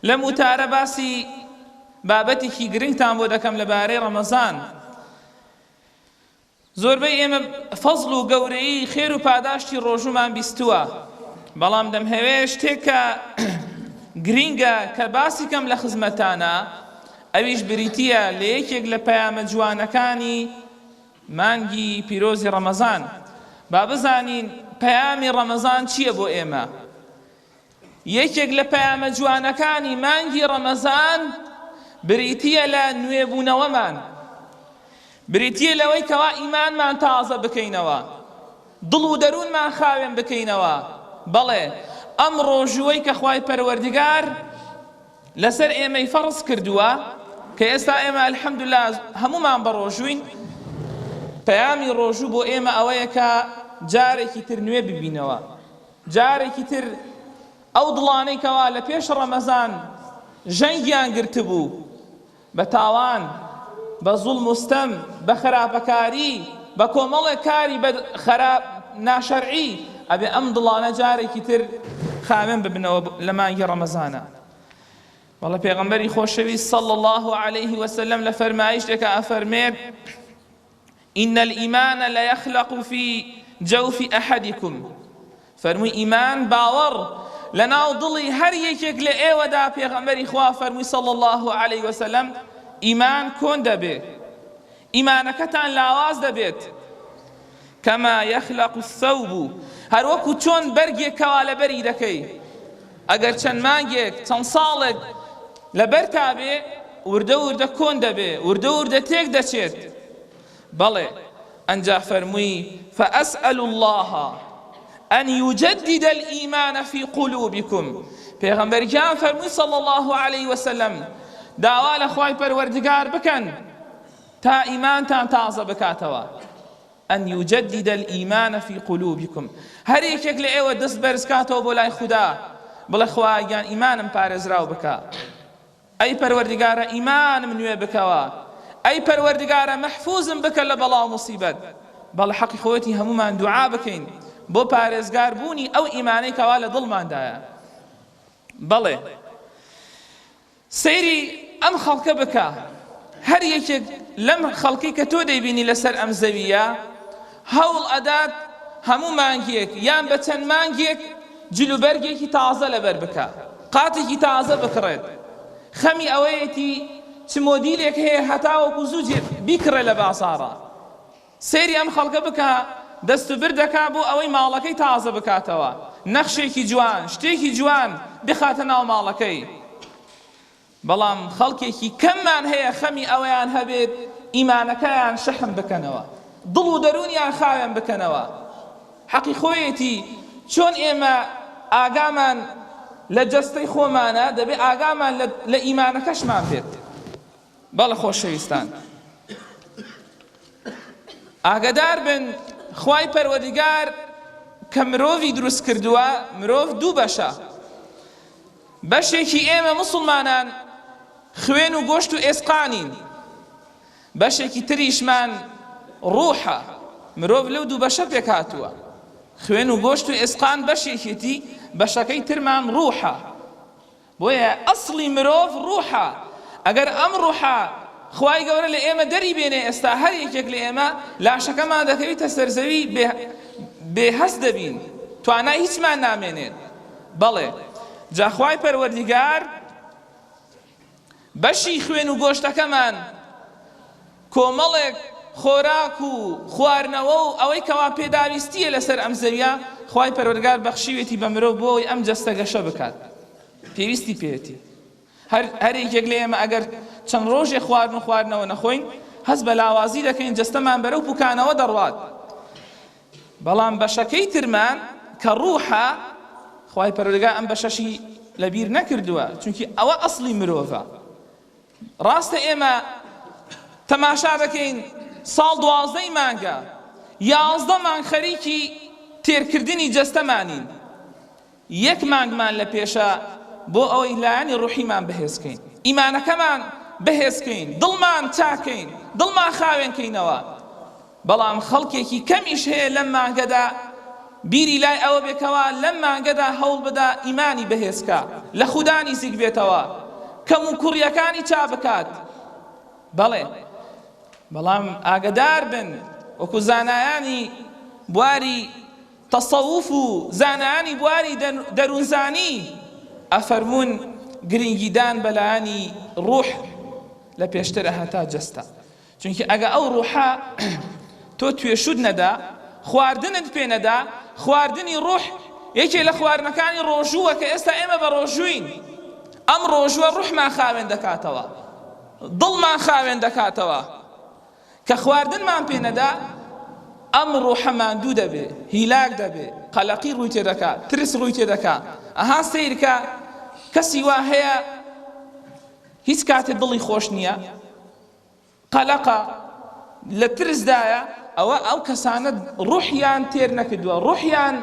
لەم وتارە باسی بابەتێکی گرنگتان بۆ دەکەم لەبارەی ڕەمەزان. زۆربەی ئێمە فەزڵ و گەورەیی خێر و پاداشتی ڕۆژوومان بیستووە، بەڵام دەمهەوێ شتێک کە گرینگە کە باسی کەم لە خزمەتانا، ئەویش بریتییە لە یەکێک لە پەیامە جوانەکانی مانگی پیرۆزی ڕەمەزان. با بزانین پەیامی ڕەمەزان چییە بۆ ئێمە؟ یەکێک لە پەیامە جوانەکانی مانگی ڕەمەزان بریتییە لە نوێبوونەوەمان، بریتییە لەوەی کەوا ئیمانمان تازە بکەینەوە، دڵ و دەروونمان خاوێن بکەینەوە، بەڵێ ئەم ڕۆژووەی کە خوای پەروەردگار لەسەر ئێمەی فەڕز کردووە کە ئێستا ئێمە الحمدللە هەموومان بەڕۆژووین، پەیامی ڕۆژوو بۆ ئێمە ئەوەیە کە جارێکی تر نوێ ببینەوە، جارێکی تر ئەو دڵانەی کەوا لە پێش ڕەمەزان ژەنگیان گرتبوو بە تاوان، بە زوڵم و ستەم، بە خراپەکاری، بە کۆمەڵێک کاری بەد خراپ ناشەرعی، ئەبێ ئەم دڵانە جارێکی تر خاوێن ببنەوە لە مانگی ڕەمەزانا. بەڵێ پێغەمبەری خۆشەویست صلی اللە علیه وسلم لە فەرمایشتێکا ئەفەرمێت، ان الایمان لیخلق فی جوف احدکم، فەرمووی ئیمان، باوەڕ، لەناو دڵی هەر یەکێک لە ئێوەدا، پێغەمبەری خوا فەرمووی صلی اللە علیە وسلم ئیمان کۆن دەبێ، ئیمانەکەتان لاواز دەبێت، کما یخلق الثوب، هەروەکو چۆن بەرگێک کەوا لەبەری دەکەی ئەگەر چەند مانگێک چەند ساڵێک لەبەرتا بێ وردە وردە کۆن دەبێ وردە وردە تێک دەچێت بەڵێ ئەنجا فەرمووی فأسأل الله أن يجدد الإيمان في قلوبكم پێغەمبەر گیان فەرمووی صلی الله عليه وسلم داوا لە خوای پەروەردگار بکەن تا ئیمانتان تازە بکاتەوە ان یجدد الایمان فی قلوبکم، هەر یەکێک لە ئێوە دەست بەرز کاتەوە بۆ لای خودا بڵێ خوایە گیان ئیمانم پارێزراو بکە، ئەی پەروەردگارە ئیمانم نوێ بکەوە، ئەی پەروەردگارە مەحفوزم بکە لە بەڵا و موسیبەت. بەڵێ حەقی خۆیەتی هەموومان دوعا بکەین بۆ پارێزگار بوونی ئەو ئیمانەی کەوا لە دڵماندایە. بەڵێ. سەیری ئەم خەڵکە بکە، هەر یەکێک لەم خەڵکەی کە تۆ دەیبینی لەسەر ئەم زەوییە هەوڵ ئەدات هەموو مانگێک یان بە چەند مانگێک جلوبەرگێکی تازە لەبەر بکا، قاتێکی تازە بکڕێت، خەمی ئەوەیەتی چ مۆدیلێک هەیە هەتاوەکو زوو بیکڕێ لە بازاڕا. سەیری ئەم خەڵکە بکە دەست و برد دەکا بۆ ئەوەی ماڵەکەی تازە بکاتەوە، نەخشێکی جوان، شتێکی جوان بخاتە ناو ماڵەکەی. بەڵام خەڵکێکی کەممان هەیە خەمی ئەوەیان هەبێت ئیمانەکەیان شەحن بکەنەوە، دڵ و دەروونیان خاوێن بکەنەوە. حەقی خۆیەتی چۆن ئێمە ئاگامان لە جەستەی خۆمانە، دەبێ ئاگامان لە ئیمانەکەشمان بێت. بەڵێ خۆشەویستان ئاگەدار بن خوای پەروەردگار کە مرۆڤی دروست کردووە مرۆڤ دوو بەشە بەشێکی ئێمە مسلمانان خوێن و گۆشت و ئێسقانین بەشێکی تریشمان ڕوحە مرۆڤ لەو دوو بەشە پێک هاتووە خوێن و گۆشت و ئێسقان بەشێکێتی بەشەکەی ترمان ڕوحە بۆیە ئەسڵی مرۆڤ ڕوحە، ئەگەر ئەم ڕوحە خوای گەورە لە ئێمە دەری بێنێ ئێستا هەر یەکێک لە ئێمە لاشەکەمان دەکەویتە سەر زەوی بێ بێ هەست دەبین توانای هیچمان نامێنێت بەڵێ جا خوای پەروەردیگار بەشی خوێن و گۆشتەکەمان کۆمەڵێک خۆراک و خوارنەوە و ئەوەی کەوا پێداویستییە لەسەر ئەم زەویە خوای پەروەردگار بەخشیوێتی بە مرۆڤ بۆ ئەوەی ئەم جەستە گەشە بکات پێویستی پێیەتی هەر هەر یەکێک لە ئێمە ئەگەر چەند ڕۆژێ خواردن و خواردنەوە نەخۆین هەست بە لاوازی دەکەین جەستەمان بەرەو پوکانەوە دەڕوات بەڵام بەشەکەی ترمان کە ڕوحە خوای پەروەردگار ئەم بەشەشی لەبیر نەکردووە چونکی ئەوە ئەسڵی مرۆڤە ڕاستە ئێمە تەماشا دەکەین ساڵ دوازدەی مانگە یازدە مانگ خەریکی تێرکردنی جەستەمانین یەک مانگمان لە پێشە بۆ ئەوەی لایەنی ڕوحیمان بەهێزکەین ئیمانەکەمان بەهێزکەین دڵمان چاکەین دڵمان خاوێنکەینەوە بەڵام خەڵکێکی کەمیش هەیە لەم مانگەدا. بیری لای ئەوە بێ کەوا لەم مانگەدا هەوڵ بدا ئیمانی بەهێز کا، لە خودا نیزیک بێتەوە، کەموکوڕیەکانی چا بکات. بەڵێ بەڵام ئاگەدار بن وەکو زانایانی بواری تەسەوف و زانایانی بواری دەروونزانی ئەفەرموون گرنگیدان بە لایەنی ڕوح لە پێشترە هەتا جەستە. چونکە ئەگە ئەو ڕوحە تۆ توێشوت نەدا، خواردنت پێ نەدا، خواردنی ڕوح یەکێ لە خواردنەکانی ڕۆژووە کە ئێستا ئێمە بە ڕۆژووین، ئەم ڕۆژووە ڕوحمان خاوێن دەکاتەوە، دڵمان خاوێن دەکاتەوە، کە خواردنمان پێ نەدا ئەم ڕوحە ماندوو دەبێ، هیلاک دەبێ، قەلەقی ڕووی تێدەکا، ترس ڕووی تێدەکا. ئەها سەیرکە کەسی وا هەیە هیچ کاتێ دڵی خۆش نییە، قەلەقە، لە ترسدایە، ئەوە ئەو کەسانە ڕوحیان تێر نەکردووە، ڕوحیان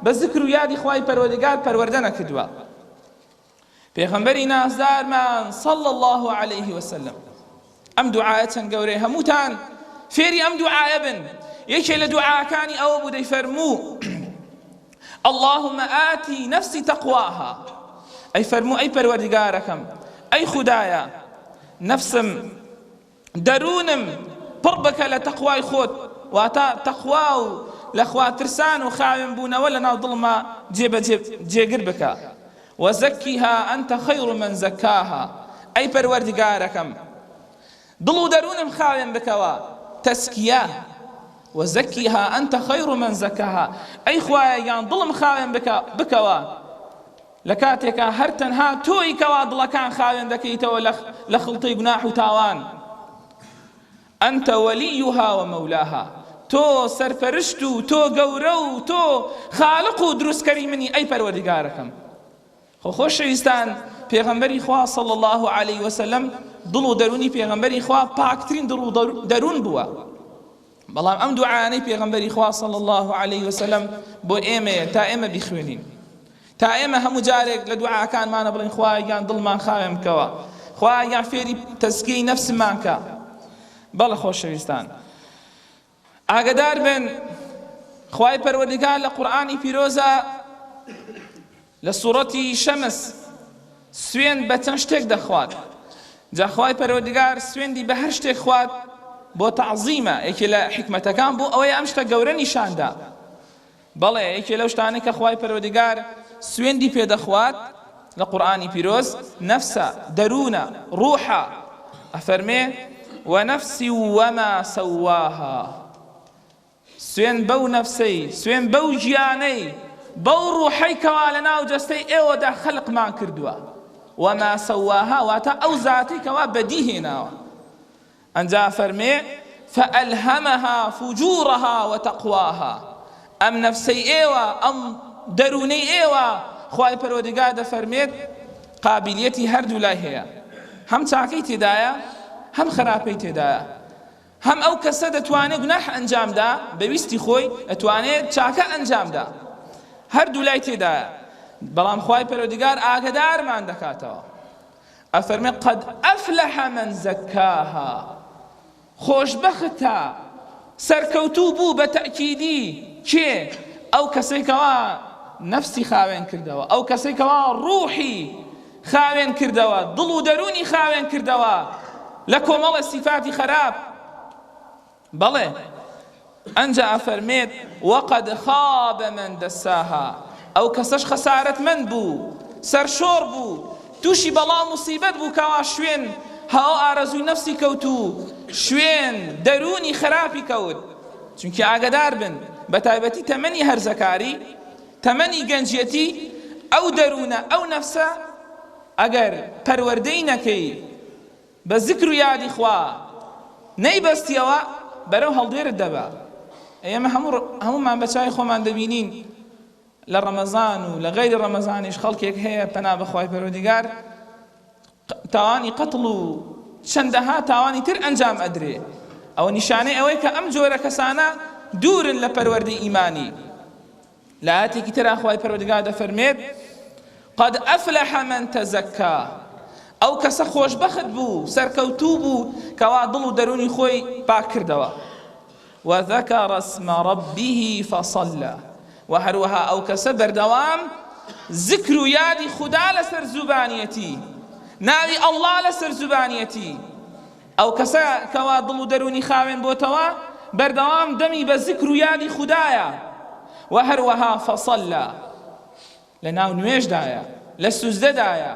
بە زکر و یادی خوای پەروەردگار پەروەردە نەکردووە. پێغەمبەری نازدارمان صلی اللە علیه وسلم ئەم دوعایە چەند گەورەیە هەمووتان فێری ئەم دوعایە بن یەکێ لە دوعاکانی ئەوە بوو دەیفەرموو اللهم آتی نفسی تقواها ئەی فەرموو ئەی پەروەردگارەکەم ئەی خودایە نەفسم، دەروونم، پڕ بکە لە تەقوای خۆت، واتە تەقوا و لە خوا ترسان و خاوێن بوونەوە لە ناو دڵما جێبەجێ جێگر بکە، وزکها انت خیر من زکاها، ئەی پەروەردگارەکەم دڵ و دەروونم خاوێن بکەوە، تەزکیە، وزکها انت خیر من زکاها، ئەی خوایە گیان دڵم خاوێن بکە بکەوە، لە کاتێکا هەر تەنها تۆی کەوا دڵەکان خاوێن دەکەیتەوە لە خڵتەی گوناح و تاوان، انت ولیها و مولاها، تۆ سەرپەرشت و تۆ گەورە و تۆ خالق و دروستکەری منی ئەی پەروەردگارەکەم. خۆ خۆشەویستان پێغەمبەری خوا صلی اللە علیه وسلم دڵ و دەروونی پێغەمبەری خوا پاکترین دڵ و دەروون بووە. بەڵام ئەم دوعایانەی پێغەمبەری خوا صلی اللە علیه وسلم بۆ ئێمەیە تا ئێمە بیخوێنین تا ئێمە هەموو جارێک لە دوعاکانمانە بڵێن خوایە گیان دڵمان خاوێن بکەوە خوایە گیان فێری تەزکیەی نەفسمان کە بەڵێ خۆشەویستان ئاگدار بن خوای پەروەردگار لە قورئانی پیرۆزە لە سوڕەتی شەمس سوێند بە چەند شتێک دەخوات جا خوای پەروەردگار سوێندی بە هەر شتێک خوارد بۆ تەعزیمە یەکێ لە حیکمەتەکان بۆ ئەوەیە ئەم شتە گەورە نیشاندا بەڵێ یەکێ لەو شتانەی کە خوای پەروەردگار سوێندی پێ دەخوات لە قورئانی پیرۆز نەفسە دەروونە ڕوحە ئەفەرمێ ونفس وما سواها سوێند بەو نەفسەی، سوێند بەو گیانەی، بەو ڕوحەی کەوا لەناو جەستەی ئێوەدا خەلقمان کردووە، وما سواها واتە ئەو زاتەی کەوا بەدی هێناوە. ئەنجا فەرمێ، فألهمها فجورها وتقواها، ئەم نەفسەی ئێوە، ئەم دەروونەی ئێوە، خوای پەروەردگار دەفەرمێت قابیلیەتی هەردوو لای هەیە، هەم چاکەی تێدایە، هەم خراپەی تێدایە. هەم ئەو کەسە دەتوانێ گوناح ئەنجام دا بە ویستی خۆی ئەتوانێ چاکە ئەنجام دا هەردوو لای تێدایە بەڵام خوای پەروەردگار ئاگەدارمان دەکاتەوە ئەفەرمێ قد ئەفلح من زکاها خۆشبەختە سەرکەوتوو بوو بە تەئکیدی کێ ئەو کەسەی کەوا نەفسی خاوێن کردەوە ئەو کەسەی کەوا ڕوحی خاوێن کردەوە، دڵ و دەروونی خاوێن کردەوە لە کۆمەڵێ سیفاتی خەراپ، بەڵێ ئەنجا ئەفەرمێت، وقد خاب من دساها، ئەو کەسەش خەسارەتمەند بوو، سەرشۆڕ بوو، تووشی بەڵا و موسیبەت بوو کەوا شوێن هەواو ئارەزووی نەفسی کەوت و شوێن دەروونی خەراپی کەوت، چونکی ئاگەدار بن بەتایبەتی تەمەنی هەرزەکاری، تەمەنی گەنجیەتی ئەو دەروونە ئەو نەفسە ئەگەر پەروەردەی نەکەی بە زکر و یادی خوا نەیبەستیەوە بەرەو هەڵدێرت دەبا ئێمە هەموو هەموومان بە چاوی خۆمان دەبینین لە ڕەمەزان و لە غەیری ڕەمەزانیش خەڵکێک هەیە پەنا بەخوای پەروەردگار تاوانی قەتڵ و چەندەها تاوانی تر ئەنجام ئەدرێ ئەوە نیشانەی ئەوەیە کە ئەم جۆرە کەسانە دوورن لە پەروەردەی ئیمانی لە ئایەتێکی ترا خوای پەروەردگار دەفەرمێت قد أفلح من تزکا ئەو کەسە خۆشبەخت بوو سەرکەوتوو بوو کەوا دڵ و دەروونی خۆی پاک کردەوە وذكر اسم ربه فصلى. وە هەروەها ئەو کەسە بەردەوام زکر و یادی خودا لەسەر زوبانیەتی، ناوی اللە لەسەر زوبانیەتی، ئەو کەسە کەوا دڵ و دەروونی خاوێن بۆتەوە بەردەوام دەمی بە زکر و یادی خودایە، وە هەروەها فصلی لە ناو نوێژدایە، لە سوجدەدایە،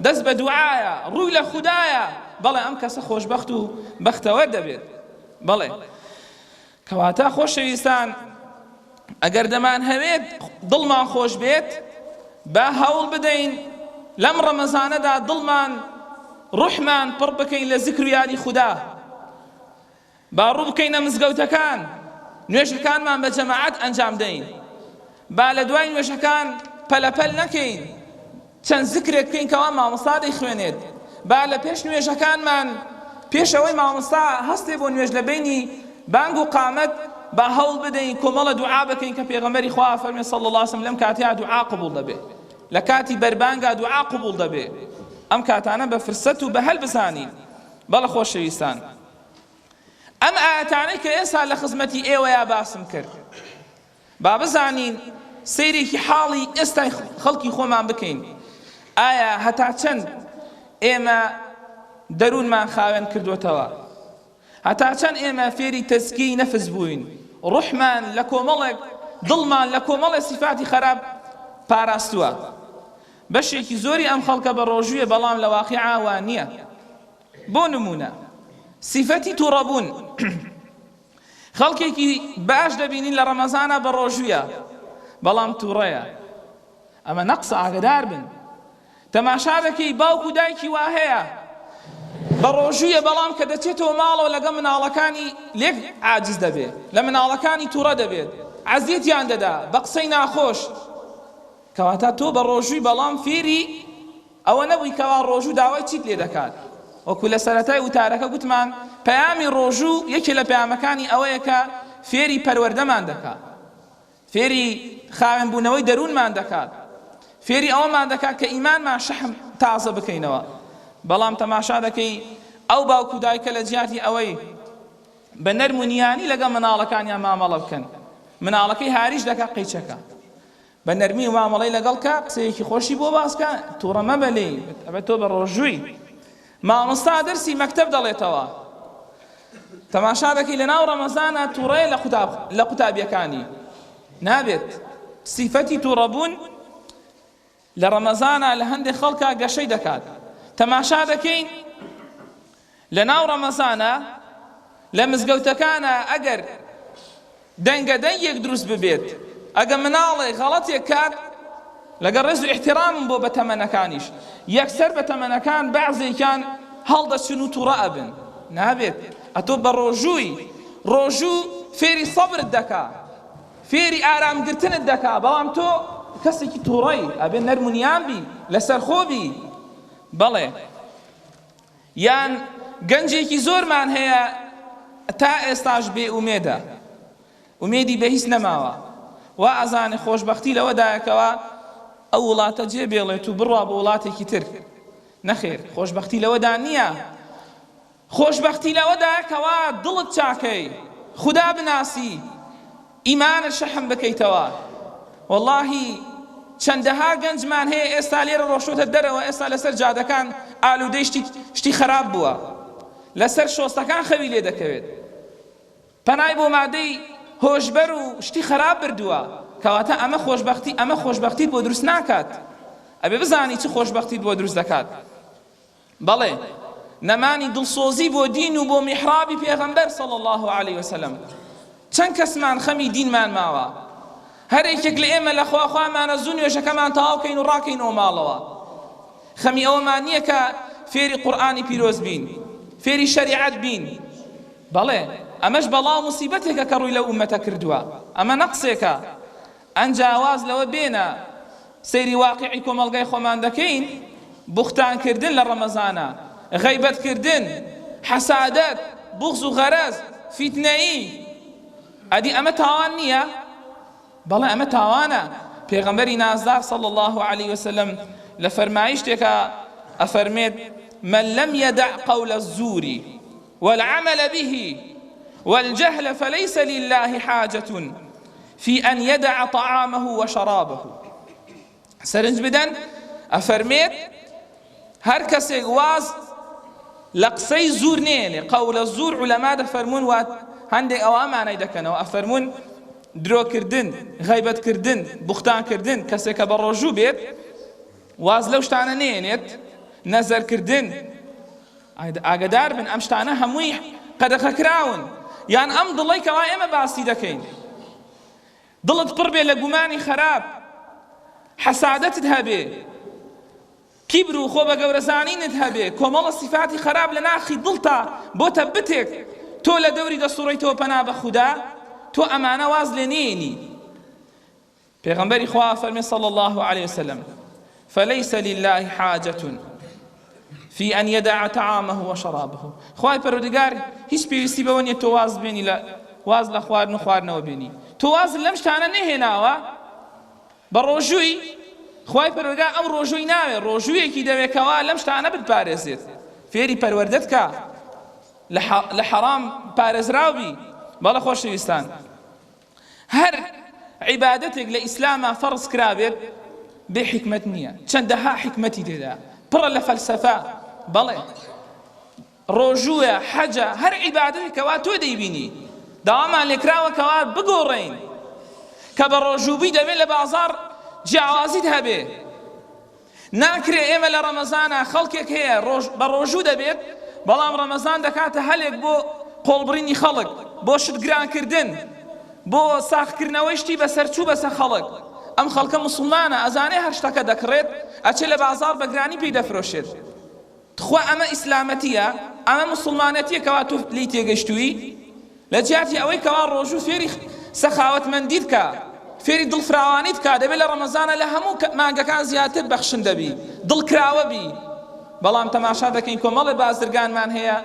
دەست بە دوعایە، ڕووی لە خودایە، بەڵێ ئەم کەسە خۆشبەخت و بەختەوەر دەبێت. بەڵێ کەواتە خۆشەویستان ئەگەر دەمانهەوێت دڵمان خۆش بێت با هەوڵ بدەین لەم ڕەمەزانەدا دڵمان ڕوحمان پڕ بکەین لە زکر و یادی خودا با ڕوو بکەینە مزگەوتەکان نوێژەکانمان بە جەماعەت ئەنجام دەین با لە دوای نوێژەکان پەلەپەل نەکەین چەند زکرێک بکەین کەوا مامۆستا دەیخوێنێت با لە پێش نوێژەکانمان پێش ئەوەی مامۆستا هەستێ بۆ نوێژ لە بەینی بانگ و قامەت با هەوڵ بدەین کۆمەڵە دوعا بکەین کە پێغەمبەری خوا فەرمی صلی اللە علیه وسلم لەم کاتەیا دوعا قبوڵ دەبێ لە کاتی بەربانگا دوعا قبوڵ دەبێ ئەم کاتانە بە فرسەت و بە هەل بزانین بەڵێ خۆشەویستان ئەم ئایەتانەی کە ئێستا لە خزمەتی ئێوەیا باسم کرد با بزانین سەیرێکی حاڵی ئێستای خەڵکی خۆمان بکەین ئایا هەتا چەند ئێمە دەروونمان خاوێن کردوێتەوە هەتا چەند ئێمە فێری تەزکیەی نەفس بووین ڕوحمان لە کۆمەڵێک دڵمان لە کۆمەڵێ سیفاتی خراپ پاراستووە بەشێکی زۆری ئەم خەڵکە بە ڕۆژوویە بەڵام لە واقیعا وا نییە بۆ نمونە سیفەتی توڕەبوون خەڵکێکی باش دەبینین لە ڕەمەزانا بە ڕۆژوویە بەڵام توڕەیە ئەمە نەقسە ئاگدار بن تەماشا دەکەی باوک و دایکی وا هەیە بە ڕۆژوویە بەڵام کە دەچێتەوە ماڵەوە لەگەڵ مناڵەکانی لێک عاجز دەبێت لە مناڵەکانی توڕە دەبێت عەزیەتیان دەدا بە قسەی ناخۆش کەواتە تۆ بە ڕۆژووی بەڵام فێری ئەوە نەبووی کەوا ڕۆژوو داوای چیت لێ دەکات؟ وەکو لە سەرەتای وتارەکە گوتمان پەیامی ڕۆژوو یەکێ لە پەیامەکانی ئەوەیە کە فێری پەروەردەمان دەکات، فێری خاوێن بوونەوەی دەروونمان دەکات، فێری ئەوەمان دەکات کە ئیمانمان شەحم تازە بکەینەوە. بەڵام تەماشا دەکەی ئەو باوک و دایکە لە جیاتی ئەوەی بە نەرم و نیانی لەگەڵ مناڵەکانیان مامەڵە بکەن، مناڵەکەی هاریش دەکات قەیچەکە. بە نەرمی مامەڵەی لەگەڵ کە، قسەیەکی خۆشی بۆ باس کە، توڕە مەبە لێی، ئەبێ تۆ بە ڕۆژووی. مامۆستا دەرسی مەکتەب دەڵێتەوە. تەماشا دەکەی لەناو ڕەمەزانا توڕەیە لە قوتاب لە قوتابیەکانی. نابێت. سیفەتی توڕەبوون لە ڕەمەزانا لە هەندێک خەڵکا گەشەی دەکات. تەماشا دەکەین لەناو ڕەمەزانا لە مزگەوتەکانا ئەگەر دەنگە دەنگێک دروست ببێت، ئەگە مناڵێک غەڵەتێک کات، لەگەڵ ڕێز و ئیحتیرامم بۆ بەتەمەنەکانیش، یەکسەر بەتەمەنەکان بەعزێکیان هەڵدەچن و توڕە ئەبن. نابێت. ئەتۆ بەڕۆژووی، ڕۆژوو فێری سەبرت دەکا، فێری ئارامگرتنت دەکا، بەڵام تۆ کەسێکی توڕەی، ئەبێ نەرم و نیان بی، لەسەرخۆ بی. بەڵێ. یان گەنجێکی زۆرمان هەیە تا ئێستاش بێ ئومێدە ئومێدی بە هیچ نەماوە وا ئەزانێ خۆشبەختی لەوەدایە کەوا ئەو وڵاتە جێ بێڵێت و بڕوا بۆ وڵاتێکی تر نەخێر خۆشبەختی لەوەدا نییە خۆشبەختی لەوەدایە کەوا دڵت چاکەی خودا بناسی ئیمانت شەحن بکەیتەوە وەڵاهی چەندەها گەنجمان هەیە ئێستا لێرە ڕۆشتۆتە دەرەوە ئێستا لەسەر جادەکان ئالوودەی شتی شتی خراپ بووە لەسەر شۆستەکان خەوی لێ دەکەوێت پەنای بۆ مادەی هۆشبەر و شتی خراپ بردووە کەواتە ئەمە خۆشبەختی ئەمە خۆشبەختیت بۆ دروست ناکات ئەبێ بزانی چ خۆشبەختیت بۆ دروست دەکات بەڵێ نەمانی دڵسۆزی بۆ دین و بۆ میحرابی پێغەمبەر صلی اللە علیە وسلم چەند کەسمان خەمی دینمان ماوە هەر یەکێک لە ئێمە لە خوا خوامانە زوو نوێژەکەمان تەواو کەین و ڕاکەینەوە ماڵەوە خەمی ئەوەمان نییە کە فێری قورئانی پیرۆز بین فێری شەریعەت بین بەڵێ ئەمەش بەڵا و موسیبەتێکە کە ڕووی لەو ئومەتە کردووە ئەمە نەقسێکە ئەنجا واز لەوە بێنە سەیری واقیعی کۆمەڵگای خۆمان دەکەین بوختان کردن لە ڕەمەزانا غەیبەت کردن حەسادەت بوغز و غەرەز فیتنەیی ئەدی ئەمە تاوان نییە؟ بەڵێ ئەمە تاوانە پێغەمبەری نازدار صلی الله علیه وسلم لە فەرمایشتێکا ئەفەرمێت من لم يدع قول الزور والعمل به والجهل فليس لله حاجة. في أن يدع طعامه وشرابه. سەرنج بدەن ئەفەرمێت هەر کەسێک واز لە قسەی زور نێنێ، قولە زور عولەما دەفەرموون وا هەندێک ئەوە مانای دەکەنەوە ئەفەرموون درۆکردن، غەیبەتکردن، بوختانکردن، کەسێک کە بە ڕۆژوو بێت واز لەو شتانە نێنێت، نەزەرکردن، ئاگدار بن ئەم شتانە هەمووی قەدەخەکراون، یان ئەم دڵەی کەوا ئێمە باسی دەکەین دڵت پڕ بێ لە گومانی خەراپ، حەسادەتت هەبێ، کیبر و خۆ بە گەورەزانینت هەبێ، کۆمەڵە سیفاتی خەراپ لە ناخی دڵتا بۆتە بتێک، تۆ لە دەوری دەسوڕێیتەوە پەنا بە خودا، تۆ ئەمانە واز لێ نێنی. پێغەمبەری خوا فەرمی صلی اللە علیه وسلم فليس لله حاجة في أن يدع طعامه وشرابه خوای پەروەردگار هیچ پێویستی بەوە نییە تۆ واز بێنی لە واز لە خواردن و خواردنەوە بێنی تۆ واز لەم شتانە نەهێناوە بە ڕۆژووی خوای پەروەردگار ئەو ڕۆژووی ناوێ ڕۆژوویەکی دەوێ کەوا لەم شتانە بتپارێزێت فێری پەروەردەت کا لە حەرام پارێزراو بی بەڵێ خۆشەویستان هەر عیبادەتێک لە ئیسلاما فەرز کرابێت بێ حیکمەت نییە چەندەها حیکمەتی تێدا پڕە لە فەلسەفە بەڵێ ڕۆژووە حەجە هەر عیبادەتێک کەوا تۆ دەیبینی داوامان لێکراوە کەوا بگۆڕین کە بە ڕۆژووبی دەبێت لە بازاڕ جیاوازیت هەبێ ناکرێ ئێمە لە ڕەمەزانا خەڵکێک هەیە ڕۆژ بە ڕۆژوو دەبێت بەڵام ڕەمەزان دەکاتە هەلێک بۆ قۆڵبڕینی خەڵک بۆ شت گرانکردن بۆ ساغکردنەوەی شتی بەسەرچوو بەسەر خەڵک ئەم خەڵکە موسڵمانە ئەزانێ هەر شتەکە دەکڕێت ئەچێ لە بازاڕ بە گرانی پێی دەفرۆشێت تخوا ئەمە ئیسلامەتیە؟ ئەمە موسڵمانەتیە کەوا تۆ لێی تێگەشتووی؟ لە جیاتی ئەوەی کەوا ڕۆژوو فێری سەخاوەتمەندیت کا، فێری دڵفراوانیت کا، دەبێت لە ڕەمەزانا لە هەموو مانگەکان زیاتر بەخشندە بی، دڵکراوە بی، بەڵام تەماشا دەکەین کۆمەڵێ بازرگانمان هەیە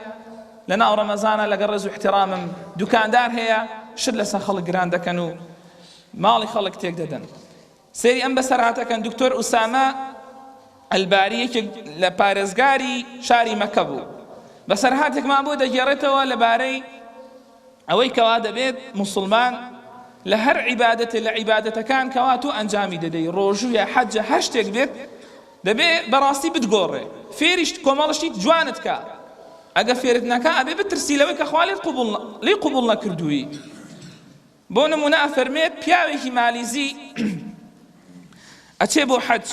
لە ناو ڕەمەزانا لەگەڵ ڕێز و ئیحتیرامم دوکاندار هەیە شت لەسەر خەڵک گران دەکەن و ماڵی خەڵک تێک دەدەن. سەیری ئەم بەسەرهاتە کەن، دکتۆر ئوسامە ئەلباری یەکێک لە پارێزگاری شاری مەکە بوو، بەسەرهاتێکمان بۆ دەگێڕێتەوە لەبارەی ئەوەی کەوا دەبێت موسڵمان لە هەر عیبادەتێ لە عیبادەتەکان کەوا تۆ ئەنجامی دەدەی، ڕۆژوو یا حەجە هەر شتێک بێت، دەبێ بەڕاستی بتگۆڕێ، فێری کۆمەڵە شتی جوانت کا، ئەگەر فێرت نەکا ئەبێ بترسی لەوەی کە خوا لێی قبوڵ نەکردووی. بۆ نمونە ئەفەرموێت پیاوێکی مالیزی ئەچێ بۆ حەج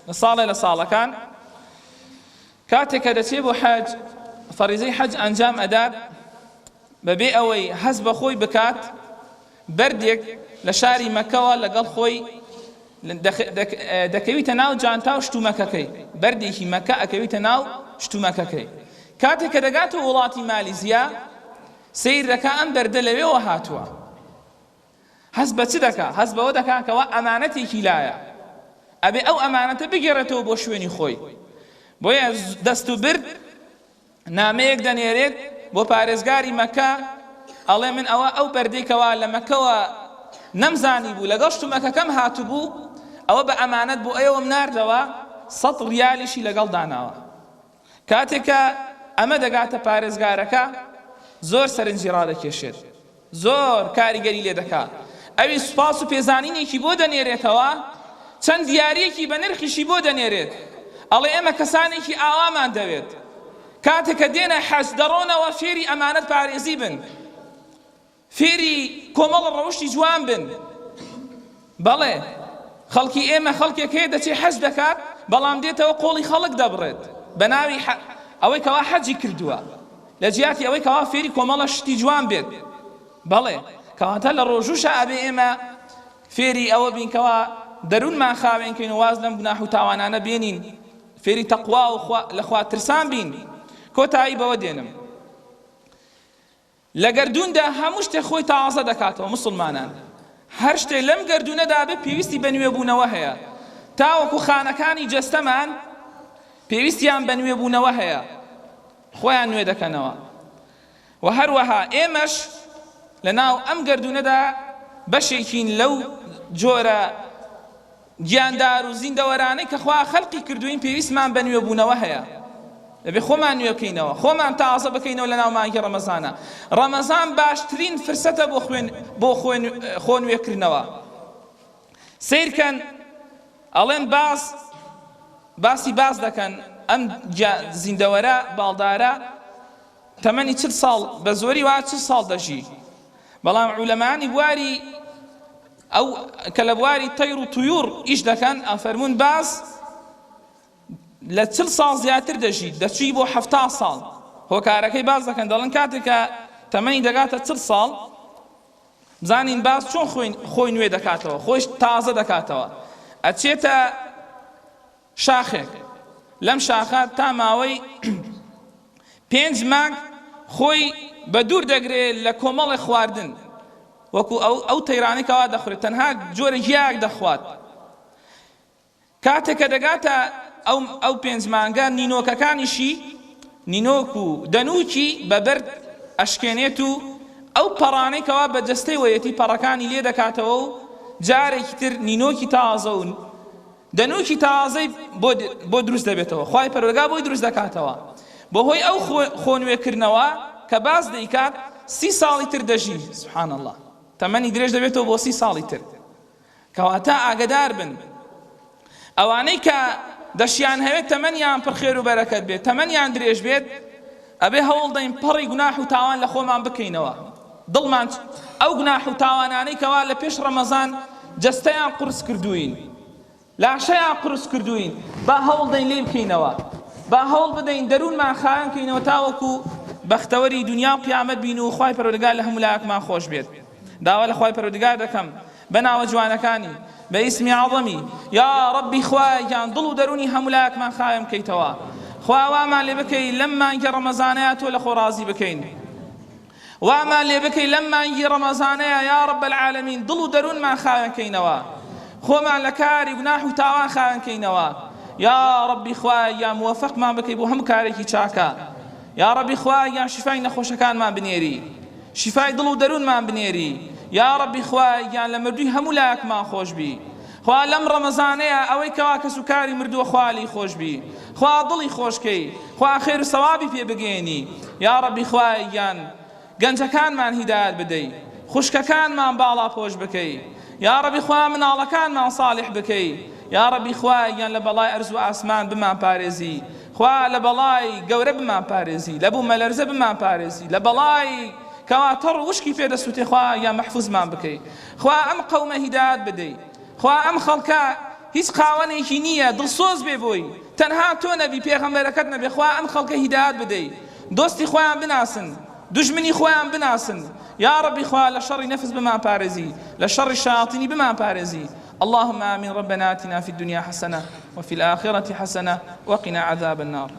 لە ساڵێ لە ساڵەکان کاتێک کە دەچێ بۆ حەج فەریزەی حەج ئەنجام ئەدات بەبێ ئەوەی هەست بە خۆی بکات بەردێک لە شاری مەکەوە لەگەڵ خۆی دەکەویتە ناو جانتا و شتومەکەکەی بەردێکی مەکە ئەکەویتە ناو شتومەکەکەی کاتێک کە دەگاتە وڵاتی مالیزیا سەیر دەکا ئەم بەردە لەوێوە هاتووە. هەست بە چ دەکا؟ هەست بەوە دەکا کەوا ئەمانەتێکی لایە. ئەبێ ئەو ئەمانەتە بگێڕێتەوە بۆ شوێنی خۆی. بۆیە دەست و برد نامەیەک دەنێرێت بۆ پارێزگاری مەکە ئەڵێ من ئەوە ئەو بەردەی کەوا لە مەکەوە نەمزانی بوو لەگەڵ شتومەکەکەم هاتبوو ئەوە بە ئەمانەت بۆ ئێوەم ناردەوە سەد ڕیالیشی لەگەڵ داناوە. کاتێک کە ئەمە دەگاتە پارێزگارەکە زۆر سەرنجی ڕادەکێشێت، زۆر کاریگەری لێ دەکات، ئەویش سوپاس و پێزانینێکی بۆ دەنێرێتەوە، چەند دیارییەکی بە نرخیشی بۆ دەنێرێت، ئەڵێ ئێمە کەسانێکی ئاوامان دەوێت، کاتێک کە دێنە حەج دەڕۆنەوە فێری ئەمانەت پارێزی بن. فێری کۆمەڵە ڕەوشتی جوان بن. بەڵێ خەڵکی ئێمە خەڵکێک هەیە دەچێ حەج دەکات بەڵام دێتەوە قۆڵی خەڵک دەبڕێت بە ناوی ئەوەی کەوا حەجی کردووە لە جیاتی ئەوەی کەوا فێری کۆمەڵە شتی جوان بێت. بەڵێ کەواتە لە ڕۆژووشا ئەبێ ئێمە فێری ئەوە بین کەوا دەروونمان خاوێن کەین و واز لەم گوناح و تاوانانە بێنین فێری تەقوا و لە خوا ترسان بین. کۆتایی بەوە دێنم. لە گەردووندا هەموو شتێک خۆی تازە دەکاتەوە، موسڵمانان هەر شتێک لەم گەردوونەدا بێت پێویستی بە نوێبوونەوە هەیە، تاوەکو خانەکانی جەستەمان پێویستیان بە نوێبوونەوە هەیە خۆیان نوێ دەکەنەوە و هەروەها ئێمەش لەناو ئەم گەردوونەدا بەشێکین لەو جۆرە گیاندار و زیندەوەرانەی کە خوا خەلقی کردووین پێویستمان بە نوێبوونەوە هەیە. دەبێ خۆمان نوێ بکەینەوە، خۆمان تازە بکەینەوە لەناو مانگی ڕەمەزانە. ڕەمەزان باشترین فرسەتە بۆ خوێن بۆ خوێن خۆ نوێکردنەوە. سەیرکەن ئەڵێن باز باسی باز دەکەن ئەم زیندەوەرە باڵدارە تەمەنی چل ساڵ بە زۆری وا چل ساڵ دەژی بەڵام عولەمانی بواری ئەو کە لە بواری تەیر و تویور ئیش دەکەن ئەفەرموون باز لە چل ساڵ زیاتر دەژی دەچی بۆ حەفتا ساڵ هۆکارەکەی باس دەکەن دەڵێن کاتێک کە تەمەنی دەگاتە چل ساڵ بزانین باز چۆن خۆی خۆی نوێ دەکاتەوە خۆی تازە دەکاتەوە ئەچێتە شاخێک لەم شاخە تا ماوەی پێنج مانگ خۆی بە دوور دەگرێ لە کۆمەڵێ خواردن وەکو ئەو ئەو تەیرانەی کەوا دەخورێت تەنها جۆرە گیایەک دەخوات کاتێک کە دەگاتە ئەو ئەو پێنج مانگە نینۆکەکانیشی نینۆک و دەنووکی بە بەرد ئەشکێنێت و ئەو پەڕانەی کەوا بە جەستەی وەیەتی پەڕەکانی لێ دەکاتەوە و جارێکی تر نینۆکی تازە و دەنووکی تازەی بۆ بۆ دروست دەبێتەوە خوای پەروەردگار بۆی دروست دەکاتەوە بەهۆی ئەو خۆ نوێکردنەوە کە باس دەیکات سی ساڵی تر دەژی سبحان اللە تەمەنی درێژ دەبێتەوە بۆ سی ساڵی تر کەواتە ئاگەدار بن ئەوانەی کە دەشیانهەوێت تەمەنیان پڕ خێر و بەرەکەت بێت تەمەنیان درێژ بێت ئەبێ هەوڵدەین پەڕی گوناح و تاوان لە خۆمان بکەینەوە دڵمان ئەو گوناح و تاوانانەی کەوا لە پێش ڕەمەزان جەستەیان قورس کردووین لاشەیان قورس کردووین با هەوڵدەین لێی بکەینەوە با هەوڵ بدەین دەروونمان خاوێن کەینەوە تاوەکو بەختەوەری دونیا و قیامەت بین و خوای پەروەردگار لە هەموو لایەکمان خۆش بێت داوا لە خوای پەروەردگار دەکەم بە ناوە جوانەکانی بە ئیسمی عەزەمی یا ڕەبی خوایە گیان دڵ و دەروونی هەموو لایەکمان خاوێن بکەیتەوە خوا وامان لێ بکەی لەم مانگی ڕەمەزانەیا تۆ لە خۆ ڕازی بکەین وامان لێ بکەی لەم مانگی ڕەمەزانەیا یا رب العالمین دڵ و دەروونمان خاوێن کەینەوە خۆمان لە کاری گوناح و تاوان خاوێن کەینەوە یا ربی خوایە گیان موەفەقمان بکەی بۆ هەموو کارێکی چاکە یا ربی خوایە گیان شیفای نەخۆشەکانمان بنێری شیفای دڵ و دەروونمان بنێری یا ربی خوایە گیان لە مردووی هەموو لایەکمان خۆش بی خوا لەم ڕەمەزانەیا ئەوەی کەوا کەس و کاری مردووە خوا لێی خۆش بی خوا دڵی خۆش کەی خوا خێر و سەوابی پێ بگەیەنی یاڕەبی خوایە گیان گەنجەکانمان هیدایەت بدەی خوشکەکانمان باڵا پۆش بکەی یاڕەبی خوا مناڵەکانمان صالح بکەی یاڕەبی خوایە گیان لە بەڵای ئەرز و ئاسمان بمان پارێزی خوا لە بەڵای گەورە بمان پارێزی لە بوومەلەرزە بمان پارێزی لە بەڵای کەوا تەڕ و وشکی پێ دەسوتێ خوا گیان مەحفوزمان بکەی خوا ئەم قەومە هیدایەت بدەی خوا ئەم خەڵکە هیچ خاوەنێکی نییە دڵسۆز بێ بۆی تەنها تۆ نەبی پێغەمبەرەکەت نەبێ خوا ئەم خەڵکە هیدایەت بدەی دۆستی خۆیان بناسن دوژمنی خۆیان بناسن یاڕەبی خوا لە شەڕی نەفس بمان پارێزی لە شەڕی شەیاتینی بمان پارێزی اللهم آمین ربنا آتنا في الدنيا حسنة وفي الآخرة حسنة وقنا عذاب النار.